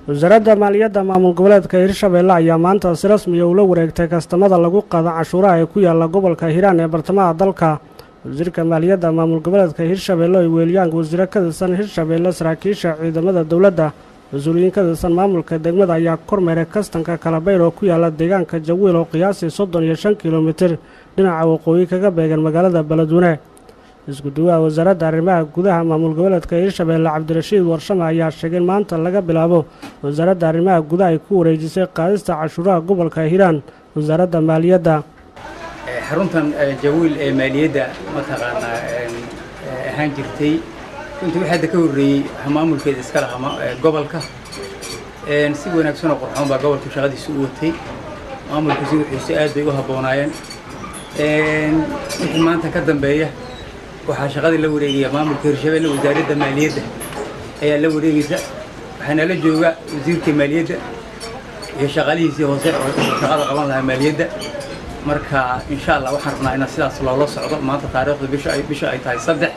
Wasaaradda Maaliyadda maamul goboleedka Hirshabeelle ayaa maanta si rasmi ah ula wareegtay kastamada lagu qaado canshuuraha ee ku yaala gobolka Hiiraan ee bartamaha dalka. Wasiirka Maaliyadda maamul goboleedka Hirshabeelle oo weeliyaanka wasiiro ka tirsan Hirshabeelle, saraakiisha ciidamada dowladda, mas-uuliyiin ka tirsan maamulka degmada ayaa kormeeray kastanka Kalabayr oo ku yaala deegaanka Jawiil oo qiyaasii 35 kilomitir dhinaca waqooyi kaga beegan magaalada Beledweyne. Isku duwaha wasaaradda arrimaha gudaha maamul goboleedka Hirshabeelle Cabdirashiid Warsame ayaa sheegay in maanta laga bilaabo wasaaradda arrimaha gudaha ay ku wareejisay qaadista canshuuraha gobolka Hiiraan wasaaradda maaliyadda. Xaruntan Jawiil ee maaliyadda mataqaanaa ahaan jirtay runtii waxaa hadda ka horreeyey maamulkeeda iska lahaa gobolka. Si wanaagsan oo qurxoon baa gobolku shaqadiisa u watay, maamulkiisi wuxuuse aad bay u habboonaayeen. Wixii maanta ka dambeeya waxaa shaqadii la wareegaya maamulka Hirshabeelle, wasaaradda maaliyadda ayaa la wareegaysa. Waxaana la jooga wasiirka maaliyadda iyo shaqaalihiisii hoose oo shaqada qaban lahaa maaliyadda. Marka insha Allah waxaan rabnaa inaan sidaas loola socdo. Maanta taariikhda bisha ay tahay 3,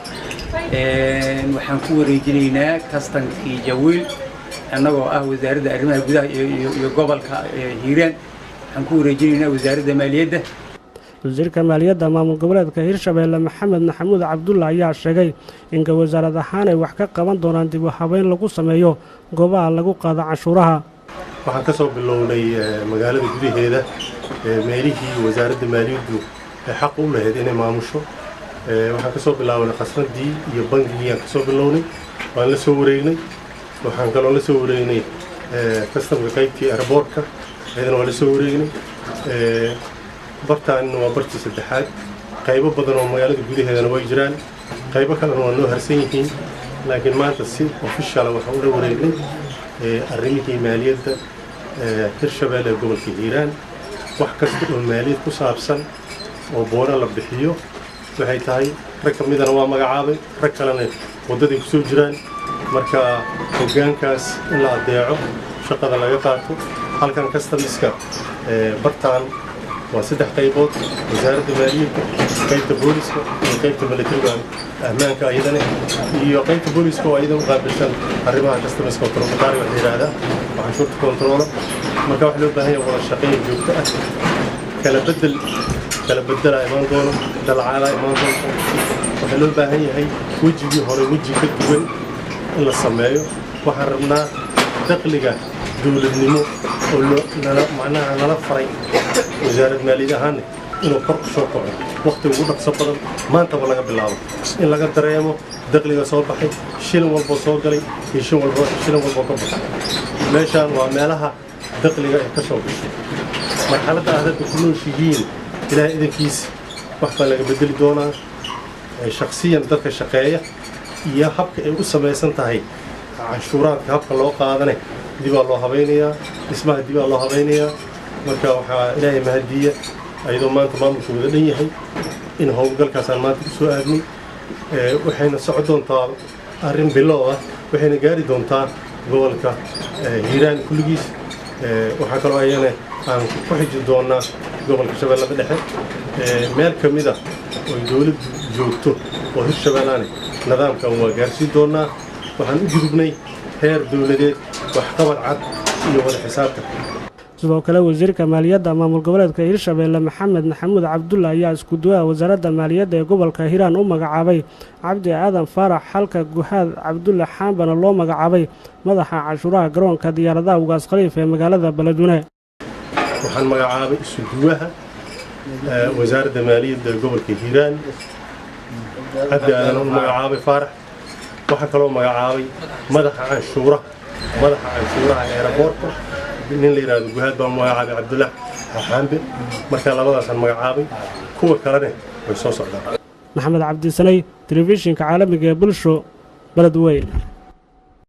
waxaan ku wareejinaynaa kastankii Jawiil annagoo ah wasaaradda arrimaha gudaha iyo gobolka Hiiraan. Waxaan ku wareejinaynaa wasaaradda maaliyadda. Wasiirka Maaliyadda maamul goboleedka Hirshabeelle Maxamed Maxamuud Cabdulla ayaa sheegay in wasaarad ahaan ay wax ka qaban doonaan dib u habeyn lagu sameeyo goobaha lagu qaado canshuuraha. Waxaan ka soo bilownay magaalada gudaheeda meelihii wasaaradda maaliyaddu ay xaq u lahayd inay maamusho. Waxaan ka soo bilownay khasnadii iyo bangigii aan ka soo bilownay, waan la soo wareegnay. Waxaan kaloo la soo wareegnay kastamka qaybtii airboortka, iyadana waan la soo wareegnay. Bartaan waa bartii saddexaad. Qaybo badan oo magaalada gudaheedana way jiraan, qaybo kalena waa noo harsan yihiin, laakiin maanta si official waxaan ula wareegnay arrimihii maaliyadda Hirshabeelle ee gobolka Hiiraan. Wax kasta oo maaliyad ku saabsan oo boona la bixiyo waxay tahay rag ka midana waa magacaabay, rag kalena waddaday ku soo jiraan. Marka hoggaankaas in la adeeco, shaqada laga qaato. Halkan customiska bartaan waa 3 qaybood: wasaaradda maaliyadda, qaybta booliska iyo qaybta militariga ammaanka ayadana, iyo qaybta booliska oo ayada u qaabilsan arrimaha customiska oo tributary wax la yidhaahdaa oo canshuurta kontaroola. Marka waxa loo baahan yahay wada shaqayn joogto ah, kala bedel kala bedelaa imaan doono, dalcaadaa imaan doonto. Waxaa loo baahan yahay wejigii hore weji ka duwan in la sameeyo. Waxaan rabnaa dakhliga dowladnimo oo nala macnaha nala faray wasaarad maaliyad ahaanne inuu kor u soo kaco waqti ugu dhaqso badan, maantaba laga bilaabo in laga dareemo dakhliga soo baxay, shilin walbo soo galay iyo shilin walbo ka baxay. Meeshaan waa meelaha dakhliga ay ka soo gasho. Marxaladda aad hadda ku nooshihiin Ilaahay idankiis wax baa laga bedeli doonaa. Shakhsiyan dadka shaqeeya iyo habka ay u samaysan tahay canshuuraadka habka loo qaadane dibaa loo habaynayaa, dhismaha dibaa loo habaynayaa. Marka waxaa Ilaahay mahadiya ayadoo maanta maamulka wada dhan yahay in howlgalkaasaan maanta ku soo aadnay. Waxayna socon doontaa arrin bilow ah, waxayna gaari doontaa gobolka Hiiraan kulligiis. Waxaa kaloo ayana aan ku xiji doonaa gobolka Shabeellada Dhexe meel ka mid ah oo dowladdu joogto oo Hirshabeellane nidaamkan waa gaarsiin doonaa. Waxaan u gudubnay heer dowladeed, waxqabad cad iyo wada xisaabtan. Sidoo kale wasiirka maaliyadda maamul goboleedka Hirshabeelle Maxamed Maxamuud Cabdulla ayaa isku duwaha wasaaradda maaliyadda ee gobolka Hiiraan u magacaabay Cabdi Aadan Faarax, halka Guhaad Cabdulle Xaambana loo magacaabay madaxa canshuuraha garoonka diyaaradaha Ugaas Khaliif ee magaalada Beledweyne. Waxaan magacaabay isu duwaha wasaaradda maaliyadda ee gobolka Hiiraan Cabdi Aadan u magacaabay Faarax. Waxaa kaloo magacaabay madaxa canshuuraha eeraboorka nin la yidhaahdo Guhaad baan magacaabay Cabdullaah Xaambe. Marka labadaasaan magacaabay, kuwa kalena way soo socdaan. Maxamed Cabdisanay, telefishinka caalamiga ee Bulsho, Beledweyne.